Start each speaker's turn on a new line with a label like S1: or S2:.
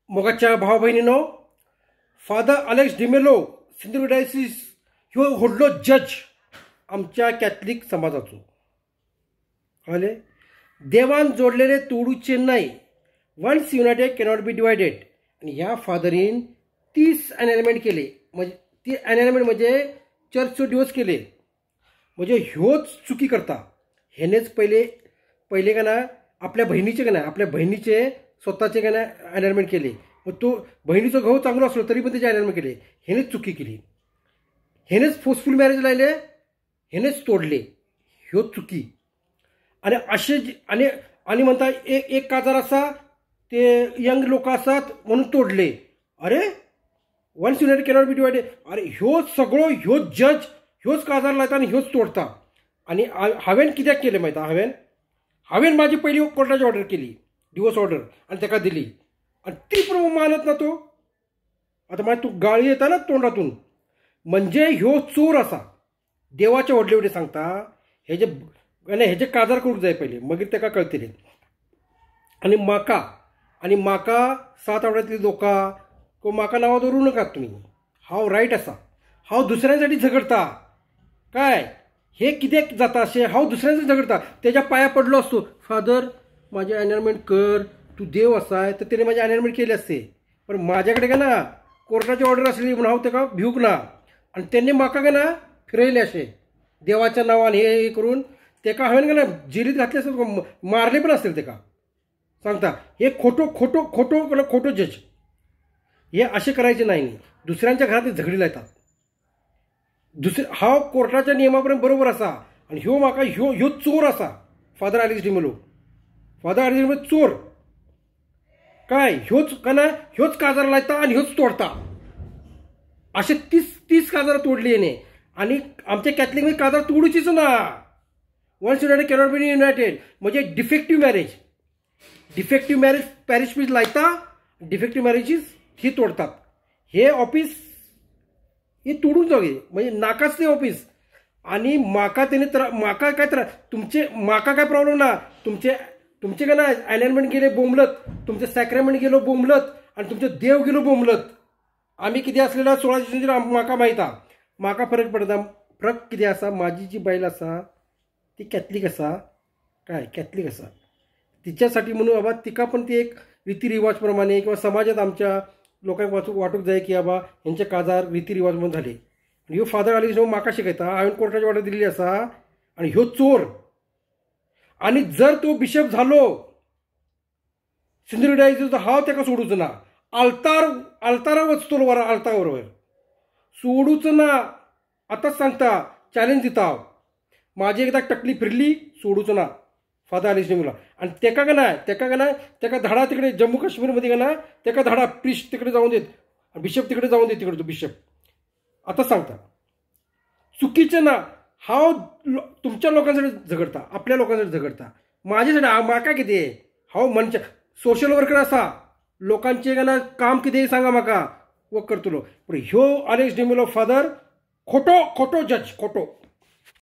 S1: मोगाच्या भाव भयणीनो, father Alex D'Mello Sindhudurg diocese ह्यो व्हडलो जज आमच्या कॅथलीक समाजाचो. कळ्ळें? देवान जोडलेले तोडूचे न्हय. Once united cannot be divided. आनी ह्या फादरीन 30 एनएलमेंट केले. म्हणजे ती एनएलमेंट म्हणजे चर्चचो डिवोर्स केले. म्हणजे ह्योच चुकी करता. हेनेच पयले पयले काय ना आपल्या बहिणीचे काय ना आपल्या बहिणीचे स्वताचे काय ना एनएलमेंट केले. मग तो बहिणीचो घोव चांगलो असलो तरी पण त्याचे एनएलमेंट केले. हेनेच चुकी केली. हेनेच फोर्सफूल मॅरेज लायले, हेनेच तोडले. ह्यो चुकी. आनी अशे आनी आनी म्हणटा एक एक काजार आसा ते यंग लोक आसात म्हणून तोडले. अरे once united cannot be divided. अरे ह्यो सगळो ह्यो जज ह्योच काजार लायता आनी ह्योच तोडता. आनी हांवें कित्याक केलें माहिती? हांवें हांवें म्हाजी पयली कोर्टाची ऑर्डर केली, डिवोर्स ऑर्डर, आनी ताका दिली. आनी ती पण मानत ना तो. आतां मागीर तूं गाळी येता ना तोंडातून. म्हणजे ह्यो चोर आसा. देवाचे व्हडले व्हडले सांगता हेजे हेजे काजार करूंक जाय पयलीं, मागीर ताका कळटलें. आनी म्हाका आनी म्हाका 7 आठवड्यांतली लोकां म्हाका नांवां दवरूं नाकात तुमी. हांव रायट आसा. हांव दुसऱ्यांसाठी झगडता. काय हे कित्याक जाता अशें? हांव दुसऱ्यांसाठी झगडता. तेज्या पांया पडलो असतो, फादर म्हाजें एनएलमेंट कर, तूं देव आसाय, तर तेणें म्हाजें एनएलमेंट केलें आसतें. पण म्हाज्या कडेन काय ना कोर्टाची ऑर्डर आसली म्हणून हांव ताका भिवूंक ना. आनी तेन्ना म्हाका काय ना फिरयलें अशें देवाच्या नांवान हे करून. ताका हांवें काय ना जेलीत घातलें आसता, मारलें पण आसतलें ताका. सांगता हे खोटो खोटो खोटो खोटो जज. हे अशें करायचे नाही न्ही. दुसऱ्यांच्या घरात झगडी लायतात. दुसरे हांव कोर्टाच्या नियमा पर्यंत बरोबर आसा आनी ह्यो म्हाका ह्यो ह्यो चोर आसा. Father Alex D'Mello, father Alex D'Mello चोर. काय ह्योच काय ना ह्योच काजार लायता आनी ह्योच तोडता. अशे 30 काजारां तोडली हेणे. आनी आमच्या कॅथलीक मध्ये काजार तोडूचीच ना. Once united cannot be united म्हणजे defective marriage. Defective marriage parish priest लायता, डिफेक्टीव मॅरेजीस ही तोडतात. हे ऑफिस हे तोडून जावं म्हणजे नाकाच ते ऑफिस. आनी म्हाका तेणे म्हाका काय त्रास तुमचे, म्हाका काय प्रॉब्लेम ना. तुमचे तुमचे काय ना एनएलमेंट गेले बोंबलत, तुमचे सॅक्रेमेंट गेलो बोंबलत, आनी तुमचे देव गेलो बोंबलत. आमी कितें आसलेला 16 दिसांचेर म्हाका माहित आहा. म्हाका फरक पडना. फरक कितें आसा, म्हाजी जी बायल आसा ती कॅथलीक आसा. काय कॅथलीक आसा तिच्यासाठी म्हणून बाबा तिका पण ती एक रितीरिवाज प्रमाणे किंवा समाजात आमच्या लोकांक वाटूंक जाय की बाबा हेंचे काजार रितीरिवाज म्हणून झाले. आनी ह्यो फादर अलेक्स म्हाका शिकयता. हांवें कोर्टाची ऑर्डर दिल्ली आसा. आनी ह्यो चोर. आनी जर तो बिशप झालो सिंधुदुर्ग डायसिस, हांव ताका सोडूचो ना. आल्तार आल्तारा वचतलो वर आल्तार बरोबर सोडूचो ना. आतांच सांगता, चॅलेंज दिता हांव. म्हाजी एकदां टकली फिरली सोडूचो ना फादर अलेक्स डिमेलो. आनी तेका काय ना तेका काय ना तेका धाडा तिकडे जम्मू काश्मीर मध्ये काय ना तेका धाडा. प्रिस्ट तिकडे जाऊन देत, बिशप तिकडे जाऊन देत तिकडे तो बिशप. आता सांगता चुकीचें ना. हांव तुमच्या लोकांसाठी झगडता, आपल्या लोकांसाठी झगडता. म्हाजेसाठी म्हाका कितें, हांव मनशां सोशल वर्कर आसा. लोकांचें काय ना काम कितें सांगा म्हाका, वर्क करतलो. पूण ह्यो अलेक्स डिमेलो फादर खोटो खोटो जज खोटो.